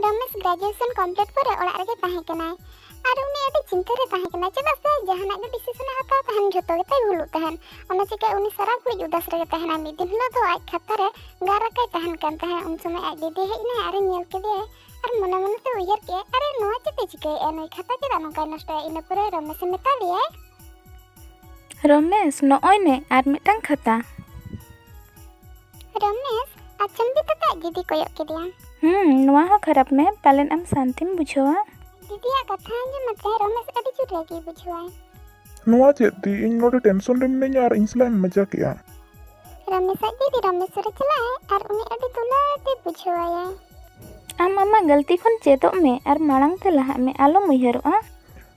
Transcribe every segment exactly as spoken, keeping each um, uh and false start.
ᱨᱚᱢᱮᱥ graduation complete ᱯᱚᱨᱮ ᱚᱲᱟᱜ ᱨᱮᱜᱮ ᱛᱟᱦᱮᱸ ᱠᱟᱱᱟᱭ᱾ ᱟᱨ ᱩᱱᱤ ᱟᱹᱰᱤ ᱪᱤᱱᱛᱟᱹ ᱨᱮ ᱛᱟᱦᱮᱸ ᱠᱟᱱᱟᱭ, ᱪᱮᱫᱟᱜ ᱥᱮ ᱡᱟᱦᱟᱱᱟᱜ ᱜᱮ ᱰᱤᱥᱤᱥᱚᱱ ᱮ ᱦᱟᱛᱟᱣ ᱛᱟᱦᱮᱱ, ᱡᱷᱚᱛᱚ ᱜᱮᱛᱟᱭ ᱵᱷᱩᱞᱩᱜ ᱛᱟᱦᱮᱱ᱾ ᱚᱱᱟ ᱪᱤᱠᱟᱹ ᱩᱱᱤ ᱥᱟᱨᱟ ᱜᱷᱟᱹᱲᱤᱡ ᱩᱫᱟᱥ ᱨᱮᱜᱮ ᱛᱟᱦᱮᱱᱟᱭ᱾ ᱢᱤᱫ ᱫᱤᱱ ᱦᱤᱞᱳᱜ ᱫᱚ ᱟᱡ ᱠᱷᱟᱛᱟ ᱨᱮ ᱜᱟᱨ ᱟᱠᱟᱭ ᱛᱟᱦᱮᱱ ᱠᱟᱱ ᱛᱟᱦᱮᱸᱫ᱾ ᱩᱱ ᱥᱚᱢᱚᱭ ᱟᱡ ᱫᱤᱫᱤ ᱦᱮᱡ ᱮᱱᱟᱭ ᱟᱨᱮ ᱧᱮᱞ ᱠᱮᱫᱮᱭᱟᱭ᱾ ᱟᱨ ᱢᱚᱱᱮ ᱢᱚᱱᱮ ᱛᱮ ᱩᱭᱦᱟᱹᱨ ᱠᱮᱫᱟᱭ, "ᱟᱨᱮ, ᱱᱚᱣᱟ ᱪᱮᱫ ᱮ ᱪᱤᱠᱟᱹᱭᱮᱫᱼᱟ? ᱱᱩᱭ ᱠᱷᱟᱛᱟ ᱪᱮᱫᱟᱜ ᱱᱚᱝᱠᱟᱭ ᱱᱚᱥᱴᱚᱭᱟ?" ᱤᱱᱟᱹ ᱯᱚᱨᱮ ᱨᱚᱢᱮᱥᱮ ᱢᱮᱛᱟ ᱫᱮᱭᱟᱭ, ᱨᱚᱢᱮᱥ, ᱱᱚᱜᱼᱚᱭ ᱱᱮ ᱟᱨ ᱢᱤᱫᱴᱟᱝ ᱠᱷᱟᱛᱟ᱾ ᱨᱚᱢᱮᱥ ᱟᱪᱚᱢᱵᱤᱛ ᱟᱛᱮ ᱟᱡ ᱫᱤᱫᱤ ᱠᱚᱭᱚᱜ ᱠᱮᱫᱮᱭᱟ᱾ ᱦᱩᱸ, ᱱᱚᱣᱟ ᱦᱚᱸ ᱠᱷᱟᱨᱟᱯ ᱢᱮ, ᱯᱟᱞᱮᱱ ᱟᱢ ᱥᱟᱱᱛᱤᱢ ᱵᱩᱡᱷᱟᱹᱣᱟ᱾ ᱫᱤᱫᱤᱭᱟᱜ ᱠᱟᱛᱷᱟ ᱟᱸᱡᱚᱢ ᱟᱛᱮ ᱨᱚᱢᱮᱥ ᱟᱹᱰᱤ ᱡᱳᱨ ᱨᱟᱹᱜᱤ ᱵᱩᱡᱷᱟᱹᱣᱟᱭ᱾ ᱱᱚᱣᱟ ᱪᱮᱫ ᱫᱤ? ᱤᱧ ᱱᱚᱰᱮ ᱴᱮᱱᱥᱚᱱ ᱨᱮ ᱢᱤᱱᱟᱹᱧᱟ ᱟᱨ ᱤᱧ ᱥᱟᱞᱟᱜ ᱮᱢ ᱢᱟᱡᱟᱠᱮᱜᱼᱟ᱾ ᱨᱚᱢᱮᱥ ᱟᱡ ᱫᱤᱫᱤ ᱨᱟᱢᱮᱥᱣᱚᱨᱮ ᱪᱟᱞᱟᱜᱼᱟᱭ ᱟᱨ ᱩᱱᱤ ᱟᱹᱰᱤ ᱫᱩᱞᱟᱹᱲ ᱛᱮ ᱵᱩᱡᱷᱟᱹᱣᱟᱭᱟᱭ᱾ ᱟᱢ ᱟᱢᱟᱜ ᱜᱟᱹᱞᱛᱤ ᱠᱷᱚᱱ ᱪᱮᱫᱚᱜ ᱢᱮ ᱟᱨ ᱢᱟᱲᱟᱝ ᱛᱮ ᱞᱟᱦᱟᱜ ᱢᱮ, ᱟᱞᱚᱢ ᱩᱭᱦᱟᱹᱨᱚᱜᱼᱟ᱾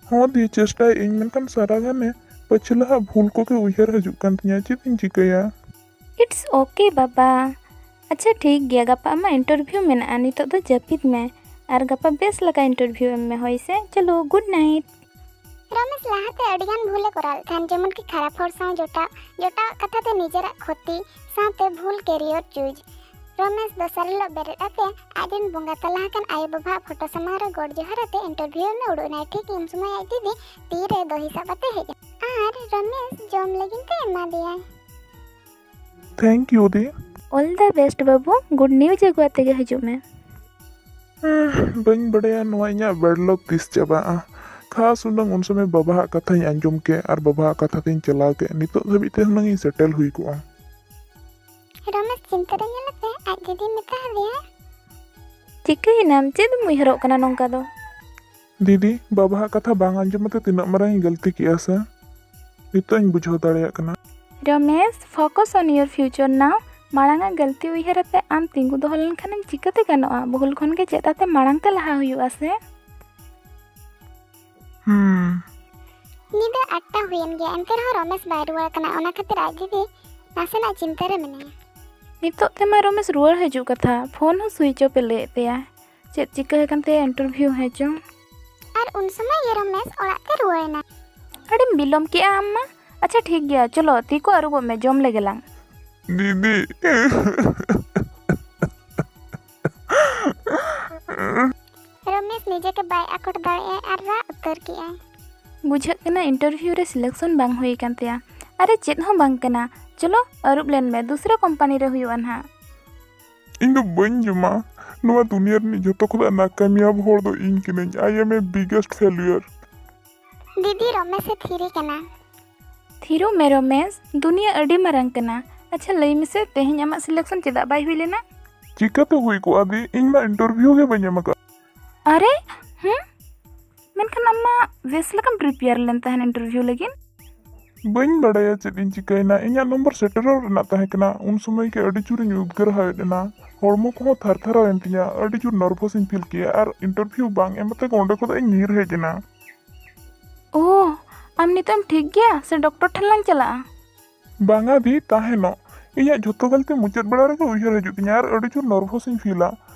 ᱦᱚᱸ ᱫᱤ, ᱪᱮᱥᱴᱟᱭᱮᱫ ᱟᱹᱧ, ᱢᱮᱱᱠᱷᱟᱱ ᱥᱟᱨᱟ ᱜᱷᱟᱱᱮ ᱯᱟᱹᱪᱷᱞᱟᱹᱦᱟᱜ ᱵᱷᱩᱞ ᱠᱚᱜᱮ ᱩᱭᱦᱟᱹᱨ ᱦᱤᱡᱩᱜ ᱠᱟᱱ ᱛᱤᱧᱟᱹ᱾ ᱪᱮᱫ ᱤᱧ ᱪᱤᱠᱟᱹᱭᱟ? It's okay ᱵᱟᱵᱟ᱾ ᱟᱪᱪᱷᱟ ᱴᱷᱤᱠ ᱜᱮᱭᱟ, ᱜᱟᱯᱟ ᱟᱢᱟᱜ ᱤᱱᱴᱟᱨᱵᱷᱤᱭᱩ ᱢᱮᱱᱟᱜᱼᱟ, ᱱᱤᱛᱚᱜ ᱫᱚ ᱡᱟᱹᱯᱤᱫ ᱢᱮ᱾ ᱟᱨ ᱜᱟᱯᱟ ᱵᱮᱥ ᱞᱮᱠᱟ ᱤᱱᱴᱟᱨᱵᱷᱤᱭᱩ ᱮᱢ ᱢᱮ, ᱦᱳᱭ ᱥᱮ? ᱪᱚᱞᱚ, ᱜᱩᱰ ᱱᱟᱭᱤᱴ᱾ ᱨᱚᱢᱮᱥ ᱞᱟᱦᱟᱛᱮ ᱟᱹᱰᱤᱜᱟᱱ ᱵᱷᱩᱞᱮ ᱠᱚᱨᱟᱣ ᱞᱮᱫ ᱛᱟᱦᱮᱸᱱ, ᱡᱮᱢᱚᱱ ᱠᱤ ᱠᱷᱟᱨᱟᱯ ᱦᱚᱲ ᱥᱟᱶ ᱡᱚᱴᱟᱣ, ᱡᱚᱴᱟᱣᱟᱜ ᱠᱟᱛᱷᱟ ᱛᱮ ᱱᱤᱡᱮᱨᱟᱜ ᱠᱷᱚᱛᱤ, ᱥᱟᱶᱛᱮ ᱵᱷᱩᱞ ᱠᱮᱨᱤᱭᱚᱨ ᱪᱩᱡᱽ᱾ ᱨᱚᱢᱮᱥ ᱫᱚᱥᱟᱨ ᱦᱤᱞᱳᱜ ᱵᱮᱨᱮᱫ ᱟᱛᱮ ᱟᱡ ᱨᱮᱱ ᱵᱚᱸᱜᱟ ᱛᱟᱞᱟ ᱟᱠᱟᱱ ᱟᱭᱳ ᱵᱟᱵᱟᱣᱟᱜ ᱯᱷᱳᱴᱳ ᱥᱟᱢᱟᱝ ᱨᱮ ᱜᱚᱰ ᱡᱚᱦᱟᱨ ᱟᱛᱮ ᱤᱱᱴᱟᱨᱵᱷᱤᱭᱩ ᱮᱢᱮ ᱩᱰᱩᱠ ᱮᱱᱟᱭ᱾ ᱴᱷᱤᱠ ᱩᱱ ᱥᱚᱢᱚᱭ ᱟᱡ ᱫᱤᱫᱤ ᱛᱤ ᱨᱮ ᱫᱚᱦᱤ ᱥᱟᱵ ᱟᱛᱮ ᱦᱮᱡ ᱮᱱᱟ ᱟᱨ ᱨᱚᱢᱮᱥ ᱡᱚᱢ ᱞᱟᱹᱜᱤᱫ ᱛᱮ ᱮᱢᱟ ᱫᱮᱭᱟᱭ᱾ Thank you the. All the best ᱵᱟᱹᱵᱩ, ᱜᱩᱰ ᱱᱤᱭᱩᱡᱽ ᱟᱹᱜᱩ ᱟᱛᱮ ᱜᱮ ᱦᱤᱡᱩᱜ ᱢᱮ᱾ ᱮᱸ, ᱵᱟᱹᱧ ᱵᱟᱰᱟᱭᱟ ᱱᱚᱣᱟ ᱤᱧᱟᱹᱜ ᱵᱮᱰ ᱞᱚᱠ ᱛᱤᱥ ᱪᱟᱵᱟᱜᱼᱟ᱾ ᱠᱷᱟᱥ ᱦᱩᱱᱟᱹᱝ ᱩᱱ ᱥᱚᱢᱚᱭ ᱵᱟᱵᱟᱣᱟᱜ ᱠᱟᱛᱷᱟᱧ ᱟᱸᱡᱚᱢ ᱠᱮ ᱟᱨ ᱵᱟᱵᱟᱣᱟᱜ ᱠᱟᱛᱷᱟ ᱛᱤᱧ ᱪᱟᱞᱟᱣ ᱠᱮ, ᱱᱤᱛᱚᱜ ᱫᱷᱟᱹᱵᱤᱡ ᱛᱮ ᱦᱩᱱᱟᱹᱝ ᱤᱧ ᱥᱮᱴᱮᱞ ᱦᱩᱭ ᱠᱚᱜᱼᱟ᱾ ᱨᱚᱢᱮᱥ ᱪᱤᱱᱛᱟᱹ ᱨᱮ ᱧᱮᱞ ᱟᱛᱮ ᱟᱡ ᱫᱤᱫᱤ ᱢᱮᱛᱟ ᱦᱟᱫᱮᱭᱟ, ᱪᱤᱠᱟᱹᱭᱮᱱᱟᱢ? ᱪᱮᱫ ᱮᱢ ᱩᱭᱦᱟᱹᱨᱚᱜ ᱠᱟᱱᱟ ᱱᱚᱝᱠᱟ ᱫᱚ? ᱫᱤᱫᱤ, ᱵᱟᱵᱟᱣᱟᱜ ᱠᱟᱛᱷᱟ ᱵᱟᱝ ᱟᱸᱡᱚᱢ ᱟᱛᱮ ᱛᱤᱱᱟᱹᱜ ᱢᱟᱨᱟᱝ ᱤᱧ ᱜᱟᱹᱞᱛᱤ ᱠᱮᱜᱼᱟ ᱥᱮ? ᱱᱤᱛᱚᱜ ᱤᱧ ᱵᱩᱡᱷᱟᱹᱣ ᱫᱟᱲᱮᱭᱟᱜ ᱠᱟᱱᱟ᱾ ᱨᱚᱢᱮᱥ, focus on your future now. ᱢᱟᱲᱟᱝ ᱟᱜ ᱜᱟᱹᱞᱛᱤ ᱩᱭᱦᱟᱹᱨ ᱟᱛᱮ ᱟᱢ ᱛᱤᱸᱜᱩ ᱫᱚᱦᱚ ᱞᱮᱱᱠᱷᱟᱱᱮᱢ ᱪᱤᱠᱟᱹᱛᱮ ᱜᱟᱱᱚᱜᱼᱟ? ᱵᱷᱩᱞ ᱠᱷᱚᱱ ᱜᱮ ᱪᱮᱫ ᱟᱛᱮ ᱢᱟᱲᱟᱝ ᱛᱮ ᱞᱟᱦᱟ ᱦᱩᱭᱩᱜᱼᱟ ᱥᱮ? ᱦᱩᱸ᱾ ᱧᱤᱫᱟᱹ ᱟᱴ ᱴᱟ ᱦᱩᱭᱮᱱ ᱜᱮᱭᱟ, ᱮᱱᱛᱮ ᱨᱮᱦᱚᱸ ᱨᱚᱢᱮᱥ ᱵᱟᱭ ᱨᱩᱣᱟᱹᱲ ᱠᱟᱱᱟ᱾ ᱚᱱᱟ ᱠᱷᱟᱹᱛᱤᱨ ᱟᱡ ᱫᱤᱫᱤ ᱱᱟᱥᱮᱱᱟᱜ ᱪᱤᱱᱛᱟᱹ ᱨᱮ ᱢᱮᱱᱟᱭᱟ᱾ ᱱᱤᱛᱚᱜ ᱛᱮᱢᱟ ᱨᱚᱢᱮᱥ ᱨᱩᱣᱟᱹᱲ ᱦᱤᱡᱩᱜ ᱠᱟᱛᱷᱟ, ᱯᱷᱳᱱ ᱦᱚᱸ ᱥᱩᱭᱤᱪ ᱚᱯᱷ ᱮ ᱞᱟᱹᱭᱮᱫ ᱛᱟᱭᱟ᱾ ᱪᱮᱫ ᱪᱤᱠᱟᱹ ᱟᱠᱟᱱ ᱛᱟᱭᱟ ᱤᱱᱴᱟᱨᱵᱷᱤᱭᱩ ᱦᱮᱸ ᱪᱚᱝ? ᱟᱨ ᱩᱱ ᱥᱚᱢᱚᱭ ᱜᱮ ᱨᱚᱢᱮᱥ ᱚᱲᱟᱜ ᱛᱮ ᱨᱩᱣᱟᱹᱲ ᱮᱱᱟ᱾ ᱟᱹᱰᱤᱢ ᱵᱤᱞᱚᱢ ᱠᱮᱜᱼᱟ ᱟᱢ ᱢᱟ᱾ ᱟᱪᱪᱷᱟ ᱴᱷᱤᱠ ᱜᱮᱭᱟ, ᱪᱚᱞᱚ ᱛᱤ ᱠᱚ ᱟᱹᱨᱩᱵᱚᱜ ᱢᱮ, ᱡᱚᱢ ᱞᱮᱜᱮ ᱞᱟᱝ᱾ ᱫᱤᱫᱤ᱾ ᱟᱭ ᱟᱠᱚᱴ ᱫᱟᱲᱮᱭᱟᱜᱼᱟᱭ ᱟᱨ ᱨᱟᱜ ᱩᱛᱟᱹᱨ ᱠᱮᱜᱼᱟᱭ᱾ ᱵᱩᱡᱷᱟᱹᱜ ᱠᱟᱱᱟ ᱤᱱᱴᱟᱨᱵᱷᱤᱭᱩ ᱨᱮ ᱥᱤᱞᱮᱠᱥᱚᱱ ᱵᱟᱝ ᱦᱩᱭ ᱟᱠᱟᱱ ᱛᱟᱭᱟ᱾ ᱟᱨᱮ, ᱪᱮᱫ ᱦᱚᱸ ᱵᱟᱝ ᱠᱟᱱᱟ, ᱪᱚᱞᱚ ᱟᱹᱨᱩᱵ ᱞᱮᱱ ᱢᱮ, ᱫᱩᱥᱨᱟ ᱠᱳᱢᱯᱟᱱᱤ ᱨᱮ ᱦᱩᱭᱩᱜᱼᱟ ᱱᱟᱦᱟᱜ᱾ ᱤᱧ ᱫᱚ ᱵᱟᱹᱧ ᱡᱚᱢᱟ᱾ ᱱᱚᱣᱟ ᱫᱩᱱᱤᱭᱟᱹ ᱨᱤᱱᱤᱡ ᱡᱷᱚᱛᱚ ᱠᱷᱚᱱᱟᱜ ᱱᱟᱠᱟᱢᱤᱭᱟᱵ ᱦᱚᱲ ᱫᱚ ᱤᱧ ᱠᱟᱹᱱᱟᱹᱧ᱾ I am a biggest failure. ᱫᱤᱫᱤ, ᱨᱚᱢᱮᱥ ᱮ ᱛᱷᱤᱨ ᱠᱟᱱᱟ᱾ ᱛᱷᱤᱨᱚᱜ ᱢᱮ ᱨᱚᱢᱮᱥ, ᱫᱩᱱᱤᱭᱟᱹ ᱟᱹᱰᱤ ᱢᱟᱨᱟᱝ ᱠᱟᱱᱟ᱾ ᱟᱪᱪᱷᱟ, ᱞᱟᱹᱭ ᱢᱮᱥᱮ, ᱛᱮᱦᱮᱧ ᱟᱢᱟᱜ ᱥᱤᱞᱮᱠᱥᱚᱱ ᱪᱮᱫᱟᱜ ᱵᱟᱭ ᱦᱩᱭ ᱞᱮᱱᱟ? ᱪᱤᱠᱟᱹᱛᱮ ᱦᱩᱭ ᱠᱚᱜᱼᱟ ᱫᱤ? ᱤᱧ ᱢᱟ ᱤᱱᱴᱟᱨᱵᱷᱤᱭᱩ ᱜᱮ ᱵᱟᱹᱧ ᱮᱢ ᱟᱠᱟᱫ᱾ ᱟᱨᱮ, ᱦᱩᱸ? ᱢᱮᱱᱠᱷᱟᱱ ᱟᱢ ᱢᱟ ᱵᱮᱥ ᱞᱮᱠᱟᱢ ᱯᱨᱤᱯᱮᱭᱟᱨ ᱞᱮᱱ ᱛᱟᱦᱮᱱ ᱤᱱᱴᱟᱨᱵᱷᱤᱭᱩ ᱞᱟᱹᱜᱤᱫ᱾ ᱵᱟᱹᱧ ᱵᱟᱲᱟᱭᱟ ᱪᱮᱫ ᱤᱧ ᱪᱤᱠᱟᱹᱭᱮᱱᱟ, ᱤᱧᱟᱹᱜ ᱱᱚᱢᱵᱚᱨ ᱥᱮᱴᱮᱨᱚᱜ ᱨᱮᱱᱟᱜ ᱛᱟᱦᱮᱸ ᱠᱟᱱᱟ᱾ ᱩᱱ ᱥᱚᱢᱚᱭ ᱜᱮ ᱟᱹᱰᱤ ᱡᱳᱨᱤᱧ ᱩᱫᱽᱜᱟᱹᱨ ᱦᱟᱣᱮᱫ ᱮᱱᱟ, ᱦᱚᱲᱢᱚ ᱠᱚᱦᱚᱸ ᱛᱷᱟᱨ ᱛᱷᱟᱨᱟᱣᱮᱱ ᱛᱤᱧᱟ, ᱟᱹᱰᱤ ᱡᱳᱨ ᱱᱟᱨᱵᱷᱟᱥ ᱤᱧ ᱯᱷᱤᱞ ᱠᱮᱜᱼᱟ ᱟᱨ ᱤᱱᱴᱟᱨᱵᱷᱤᱭᱩ ᱵᱟᱝ ᱮᱢ ᱠᱟᱛᱮ ᱜᱮ ᱚᱸᱰᱮ ᱠᱷᱚᱱᱟᱜ ᱤᱧ ᱧᱤᱨ ᱦᱮᱡ ᱮᱱᱟ᱾ ᱳ, ᱟᱢ ᱱᱤᱛᱚᱜ ᱮᱢ ᱴᱷᱤᱠ ᱜᱮᱭᱟ ᱥᱮ ᱰᱚᱠᱴᱚᱨ ᱴᱷᱮᱱ ᱞᱟᱝ ᱪᱟᱞᱟᱜᱼᱟ? ᱵᱟᱝᱟ ᱫᱤ, ᱛᱟᱦᱮᱱᱚᱜ᱾ ᱤᱧᱟᱹᱜ ᱡᱷᱚᱛᱚ ᱜᱟᱹᱞᱛᱤ ᱢᱩᱪᱟᱹᱫ ᱵᱮᱲᱟ ᱨᱮᱜᱮ ᱩᱭᱦᱟᱹᱨ ᱦᱤᱡᱩᱜ ᱛᱤᱧᱟ ᱟᱨ ᱟᱹᱰᱤ ᱡᱳᱨ ᱱᱟᱨᱵᱷᱟᱥ ᱤᱧ ᱯᱷᱤᱞᱟ᱾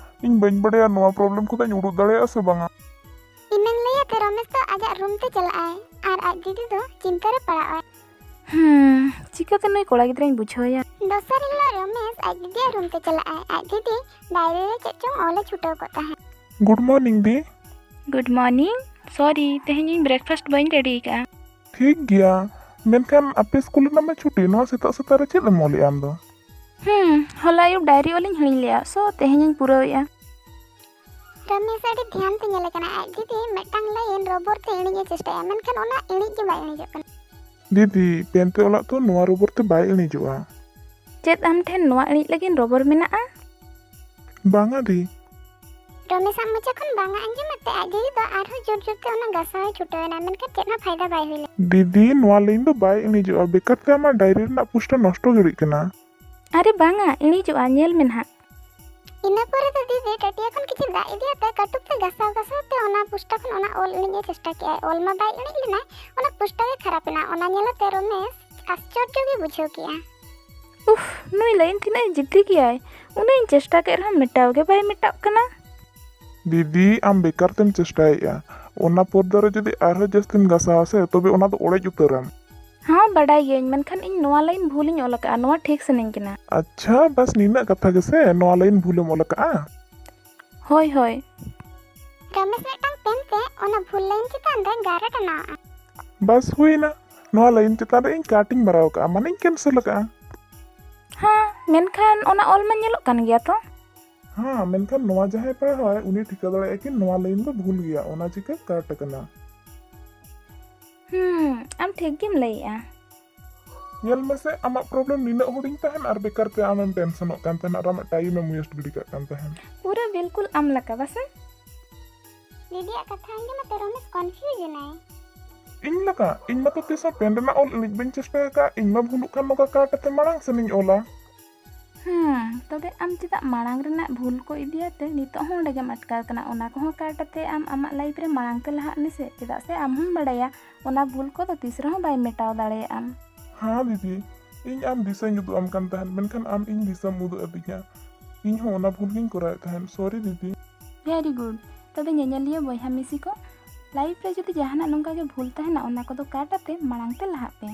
ᱤᱧ ᱵᱟᱹᱧ ᱵᱟᱲᱟᱭᱟ ᱱᱚᱣᱟ ᱯᱨᱚᱵᱞᱮᱢ ᱠᱷᱚᱱᱟᱜ ᱤᱧ ᱩᱰᱩᱠ ᱫᱟᱲᱮᱭᱟᱜᱼᱟ ᱥᱮ ᱵᱟᱝᱟ᱾ ᱤᱱᱟᱹᱧ ᱞᱟᱹᱭᱟ ᱛᱮ ᱨᱚᱢᱮᱥ ᱫᱚ ᱟᱡᱟᱜ ᱨᱩᱢ ᱛᱮ ᱪᱟᱞᱟᱜᱼᱟᱭ ᱟᱨ ᱟᱡ ᱫᱤᱫᱤ ᱫᱚ ᱪᱤᱱᱛᱟᱹ ᱨᱮ ᱯᱟᱲᱟᱜᱼᱟᱭ᱾ ᱦᱩᱸ, ᱪᱤᱠᱟᱹᱛᱮ ᱱᱩᱭ ᱠᱚᱲᱟ ᱜᱤᱫᱽᱨᱟᱹᱧ ᱵᱩᱡᱷᱟᱹᱣᱮᱭᱟ? ᱫᱚᱥᱟᱨ ᱦᱤᱞᱳᱜ ᱨᱚᱢᱮᱥ ᱟᱡ ᱫᱤᱫᱤᱭᱟᱜ ᱨᱩᱢ ᱛᱮ ᱪᱟᱞᱟᱜᱼᱟᱭ᱾ ᱟᱡ ᱫᱤᱫᱤ ᱰᱟᱭᱨᱤ ᱨᱮ ᱪᱮᱫ ᱪᱚᱝ ᱚᱞᱮ ᱪᱷᱩᱴᱟᱹᱣ ᱠᱚᱜ ᱛᱟᱦᱮᱸᱫ᱾ Good morning ᱫᱤ᱾ Good morning. Sorry, ᱛᱮᱦᱮᱧ ᱤᱧ ᱵᱨᱮᱠᱯᱷᱟᱥᱴ ᱵᱟᱹᱧ ᱨᱮᱰᱤ ᱟᱠᱟᱫᱼᱟ᱾ ᱴᱷᱤᱠ ᱜᱮᱭᱟ, ᱢᱮᱱᱠᱷᱟᱱ ᱟᱯᱮ ᱥᱠᱩᱞ ᱨᱮᱱᱟᱜ ᱢᱟ ᱪᱷᱩᱴᱤ, ᱱᱚᱣᱟ ᱥᱮᱛᱟᱜ ᱥᱮᱛᱟᱜ ᱨᱮ ᱪᱮᱫ ᱮᱢ ᱚᱞᱮᱜᱼᱟ ᱟᱢ ᱫᱚ? ᱦᱩᱸ, ᱦᱚᱞᱟ ᱟᱹᱭᱩᱵ ᱰᱟᱭᱨᱤ ᱚᱞᱤᱧ ᱦᱤᱲᱤᱧ ᱞᱮᱜᱼᱟ, ᱥᱳ ᱛᱮᱦᱮᱧᱤᱧ ᱯᱩᱨᱟᱹᱣᱮᱜᱼᱟ᱾ ᱨᱚᱢᱮᱥ ᱟᱹᱰᱤ ᱫᱷᱮᱭᱟᱱ ᱛᱮ ᱧᱮᱞᱮ ᱠᱟᱱᱟ᱾ ᱟᱡ ᱫᱤᱫᱤ ᱢᱤᱫᱴᱟᱝ ᱞᱟᱭᱤᱱ ᱨᱚᱵᱚᱨ ᱛᱮ ᱤᱬᱤᱡ ᱮ ᱪᱮᱥᱴᱟᱭᱟ, ᱢᱮᱱᱠᱷᱟᱱ ᱚᱱᱟ ᱤᱬᱤᱡ ᱜᱮ ᱵᱟᱭ ᱤᱬᱤᱡᱚᱜ ᱠᱟᱱᱟ᱾ ᱫᱤᱫᱤ, ᱯᱮᱱ ᱛᱮ ᱚᱞᱟᱜ ᱛᱚ ᱱᱚᱣᱟ ᱨᱚᱵᱚᱨ ᱛᱮ ᱵᱟᱭ ᱤᱬᱤᱡᱚᱜᱼᱟ᱾ ᱪᱮᱫ ᱟᱢ ᱴᱷᱮᱱ ᱱᱚᱣᱟ ᱤᱬᱤᱡ ᱞᱟᱹᱜᱤᱫ ᱨᱚᱵᱚᱨ ᱢᱮᱱᱟᱜᱼᱟ? ᱵᱟᱝᱟ ᱫᱤ᱾ ᱨᱚᱢᱮᱥᱟᱜ ᱢᱚᱪᱟ ᱠᱷᱚᱱ ᱵᱟᱝᱟ ᱟᱸᱡᱚᱢ ᱟᱛᱮ ᱟᱡ ᱫᱤᱫᱤ ᱫᱚ ᱟᱨᱦᱚᱸ ᱡᱳᱨ ᱡᱳᱨ ᱛᱮ ᱚᱱᱟ ᱜᱟᱥᱟᱣ ᱮ ᱪᱷᱩᱴᱟᱹᱣ ᱮᱱᱟ, ᱢᱮᱱᱠᱷᱟᱱ ᱪᱮᱫ ᱦᱚᱸ ᱯᱷᱟᱭᱫᱟ ᱵᱟᱭ ᱦᱩᱭ ᱞᱮᱱᱟ᱾ ᱫᱤᱫᱤ, ᱱᱚᱣᱟ ᱞᱟᱭᱤᱱ ᱫᱚ ᱵᱟᱭ ᱤᱬᱤᱡᱚᱜᱼᱟ, ᱵᱮᱠᱟᱨ ᱛᱮ ᱟᱢᱟᱜ ᱰᱟᱭᱨᱤ ᱨᱮᱱᱟᱜ ᱯᱩᱥᱴᱟᱹ ᱱᱚᱥᱴᱚ ᱜᱤᱰᱤᱜ ᱠᱟᱱᱟ᱾ ᱟᱨᱮ ᱵᱟᱝᱟ, ᱤᱬᱤᱡᱚᱜᱼᱟ, ᱧᱮᱞ ᱢᱮ ᱱᱟᱦᱟᱜ᱾ ᱤᱱᱟᱹ ᱯᱚᱨᱮ ᱫᱚ ᱫᱤᱫᱤ ᱴᱟᱹᱴᱤᱭᱟᱹ ᱠᱷᱚᱱ ᱠᱤᱪᱷᱩ ᱫᱟᱜ ᱤᱫᱤ ᱟᱛᱮ ᱠᱟᱹᱴᱩᱵ ᱛᱮ ᱜᱟᱥᱟᱣ ᱜᱟᱥᱟᱣ ᱛᱮ ᱚᱱᱟ ᱯᱩᱥᱴᱟᱹ ᱠᱷᱚᱱ ᱚᱱᱟ ᱚᱞ ᱤᱬᱤᱡ ᱮ ᱪᱮᱥᱴᱟ ᱠᱮᱜᱼᱟᱭ᱾ ᱚᱞ ᱢᱟ ᱵᱟᱭ ᱤᱬᱤᱡ ᱞᱮᱱᱟᱭ, ᱚᱱᱟ ᱯᱩᱥᱴᱟᱹ ᱜᱮ ᱠᱷᱟᱨᱟᱯ ᱮᱱᱟ᱾ ᱚᱱᱟ ᱧᱮᱞ ᱟᱛᱮ ᱨᱚᱢᱮᱥ ᱟᱥᱪᱚᱨᱡᱚ ᱜᱮ ᱵᱩᱡᱷᱟᱹᱣ ᱠᱮᱜᱼᱟ᱾ ᱩᱯᱷ, ᱱᱩᱭ ᱞᱟᱭᱤᱱ ᱛᱤᱱᱟᱹᱜ ᱮ ᱡᱤᱫᱽᱫᱤ ᱜᱮᱭᱟᱭ, ᱩᱱᱟᱹᱜ ᱤᱧ ᱪᱮᱥᱴᱟ ᱠᱮᱫ ᱨᱮᱦᱚᱸ ᱢᱮᱴᱟᱣ ᱜᱮ ᱵᱟᱭ ᱢᱮᱴᱟᱜ ᱠᱟᱱᱟ᱾ ᱫᱤᱫᱤ, ᱟᱢ ᱵᱮᱠᱟᱨ ᱛᱮᱢ ᱪᱮᱥᱴᱟᱭᱮᱫᱼᱟ᱾ ᱚᱱᱟ ᱯᱚᱨᱫᱟ ᱨᱮ ᱡᱩᱫᱤ ᱟᱨᱦᱚᱸ ᱡᱟᱹᱥᱛᱤᱢ ᱜᱟᱥᱟᱣᱟ ᱥᱮ, ᱛᱚᱵᱮ ᱚᱱᱟ ᱫᱚ ᱚᱲᱮᱡ ᱩᱛᱟᱹᱨᱟᱢ᱾ ᱦᱚᱸ, ᱵᱟᱰᱟᱭ ᱜᱤᱭᱟᱹᱧ, ᱢᱮᱱᱠᱷᱟᱱ ᱤᱧ ᱱᱚᱣᱟ ᱞᱟᱭᱤᱱ ᱵᱷᱩᱞᱤᱧ ᱚᱞ ᱟᱠᱟᱫᱼᱟ, ᱱᱚᱣᱟ ᱴᱷᱤᱠ ᱥᱟᱱᱟᱧ ᱠᱟᱱᱟ᱾ ᱟᱪᱪᱷᱟ, ᱵᱟᱥ ᱱᱤᱱᱟᱹᱜ ᱠᱟᱛᱷᱟ ᱜᱮᱥᱮ, ᱱᱚᱣᱟ ᱞᱟᱭᱤᱱ ᱵᱷᱩᱞᱮᱢ ᱚᱞ ᱟᱠᱟᱫᱼᱟ? ᱦᱳᱭ, ᱦᱳᱭ᱾ ᱨᱚᱢᱮᱥ ᱢᱤᱫᱴᱟᱝ ᱯᱮᱱ ᱚᱱᱟ ᱵᱷᱩᱞ ᱞᱟᱭᱤᱱ ᱪᱮᱛᱟᱱ ᱨᱮ ᱜᱟᱨᱰ ᱴᱟᱱᱟᱣ ᱟᱜ᱾ ᱵᱟᱥ, ᱦᱩᱭᱱᱟ᱾ ᱱᱚᱣᱟ ᱞᱟᱭᱤᱱ ᱪᱮᱛᱟᱱ ᱨᱮ ᱤᱧ ᱠᱟᱴ ᱤᱧ ᱢᱟᱨᱟᱣ ᱠᱟᱜᱼᱟ, ᱢᱟᱱᱮᱧ ᱠᱮᱱᱥᱮᱞ ᱟᱠᱟᱜᱼᱟ᱾ ᱦᱮᱸ, ᱢᱮᱱᱠᱷᱟᱱ ᱚᱱᱟ ᱚᱞ ᱢᱟ ᱧᱮᱞᱚᱜ ᱠᱟᱱ ᱜᱮᱭᱟ ᱛᱚ᱾ ᱦᱮᱸ, ᱢᱮᱱᱠᱷᱟᱱ ᱱᱚᱣᱟ ᱡᱟᱦᱟᱸᱭ ᱯᱟᱲᱦᱟᱣᱟᱭ, ᱩᱱᱤ ᱴᱷᱤᱠᱟᱹ ᱫᱟᱲᱮᱭᱟᱜᱼᱟ ᱠᱤ ᱱᱚᱣᱟ ᱞᱟᱭᱤᱱ ᱫᱚ ᱵᱷᱩᱞ ᱜᱮᱭᱟ, ᱚᱱᱟ ᱪᱤᱠᱟᱹ ᱠᱟᱴ ᱟᱠᱟᱱᱟ᱾ ᱦᱩᱸ, ᱟᱢ ᱴᱷᱤᱠ ᱜᱮᱢ ᱞᱟᱹᱭᱮᱜᱼᱟ᱾ ᱧᱮᱞ ᱢᱮᱥᱮ, ᱟᱢᱟᱜ ᱯᱨᱚᱵᱞᱮᱢ ᱱᱤᱱᱟᱹᱜ ᱦᱩᱰᱤᱧ ᱛᱟᱦᱮᱱ ᱟᱨ ᱵᱮᱠᱟᱨ ᱛᱮ ᱟᱢᱮᱢ ᱴᱮᱱᱥᱚᱱᱚᱜ ᱠᱟᱱ ᱛᱟᱦᱮᱱ ᱟᱨ ᱟᱢᱟᱜ ᱴᱟᱭᱤᱢ ᱮᱢ ᱣᱮᱥᱴ ᱜᱤᱰᱤ ᱠᱟᱜ ᱠᱟᱱ ᱛᱟᱦᱮᱱ᱾ ᱯᱩᱨᱟᱹ ᱵᱤᱞᱠᱩᱞ ᱟᱢ ᱞᱮᱠᱟ ᱵᱟᱥᱮ? ᱫᱤᱫᱤᱭᱟᱜ ᱠᱟᱛᱷᱟ ᱟᱸᱡᱚᱢ ᱟᱛᱮ ᱨᱚᱢᱮᱥ ᱠᱚᱱᱯᱷᱤᱭᱩᱡᱽ ᱮᱱᱟᱭ᱾ ᱤᱧ ᱞᱮᱠᱟ? ᱤᱧ ᱢᱟᱛᱚ ᱛᱤᱥ ᱦᱚᱸ ᱯᱮᱱ ᱨᱮᱱᱟᱜ ᱚᱞ ᱮᱱᱮᱡ ᱵᱟᱹᱧ ᱪᱮᱥᱴᱟ ᱟᱠᱟᱫᱼᱟ᱾ ᱤᱧ ᱢᱟ ᱵᱷᱩᱞᱩᱜ ᱠᱷᱟᱱ ᱱᱚᱝᱠᱟ ᱠᱟᱴ ᱟᱛᱮ ᱢᱟᱲᱟᱝ ᱥᱮᱱᱤᱧ ᱚᱞᱟ᱾ ᱦᱮᱸ, ᱛᱚᱵᱮ ᱟᱢ ᱪᱮᱫᱟᱜ ᱢᱟᱲᱟᱝ ᱨᱮᱱᱟᱜ ᱵᱷᱩᱞ ᱠᱚ ᱤᱫᱤᱭᱟᱛᱮ ᱱᱤᱛᱚᱜ ᱦᱚᱸ ᱚᱸᱰᱮ ᱜᱮᱢ ᱟᱴᱠᱟᱣ ᱠᱟᱱᱟ? ᱚᱱᱟ ᱠᱚᱦᱚᱸ ᱠᱟᱴ ᱟᱛᱮ ᱟᱢ ᱟᱢᱟᱜ ᱞᱟᱭᱤᱯᱷ ᱨᱮ ᱢᱟᱲᱟᱝ ᱛᱮ ᱞᱟᱦᱟᱜ ᱢᱮᱥᱮ, ᱪᱮᱫᱟᱜ ᱥᱮ ᱟᱢ ᱦᱚᱸᱢ ᱵᱟᱲᱟᱭᱟ ᱚᱱᱟ ᱵᱷᱩᱞ ᱠᱚᱫᱚ ᱛᱤᱥ ᱨᱮᱦᱚᱸ ᱵᱟᱭ ᱢᱮᱴᱟᱣ ᱫᱟᱲᱮᱭᱟᱜᱼᱟᱢ᱾ ᱦᱮᱸ ᱫᱤᱫᱤ, ᱤᱧ ᱟᱢ ᱫᱤᱥᱟᱹᱧ ᱩᱫᱩᱜ ᱟᱢ ᱠᱟᱱ ᱛᱟᱦᱮᱸᱫ, ᱢᱮᱱᱠᱷᱟᱱ ᱟᱢ ᱤᱧ ᱫᱤᱥᱟᱹᱢ ᱩᱫᱩᱜ ᱟᱹᱫᱤᱧᱟ᱾ ᱤᱧ ᱦᱚᱸ ᱚᱱᱟ ᱵᱷᱩᱞ ᱜᱤᱧ ᱠᱚᱨᱟᱣᱮᱫ ᱛᱟᱦᱮᱸᱫ, ᱥᱚᱨᱤ ᱫᱤᱫᱤ᱾ ᱵᱷᱮᱨᱤ ᱜᱩᱰ᱾ ᱛᱚᱵᱮ ᱧᱮᱧᱮᱞᱤᱭᱟᱹ ᱵᱚᱭᱦᱟ ᱢᱤᱥᱤ ᱠᱚ, ᱞᱟᱭᱤᱯᱷ ᱨᱮ ᱡᱩᱫᱤ ᱡᱟᱦᱟᱱᱟᱜ ᱱᱚᱝᱠᱟ ᱜᱮ ᱵᱷᱩᱞ ᱛᱟᱦᱮᱱᱟ, ᱚᱱᱟ ᱠᱚᱫᱚ ᱠᱟᱴ ᱟᱛᱮ ᱢᱟᱲᱟᱝ ᱛᱮ ᱞᱟᱦᱟᱜ ᱯᱮ᱾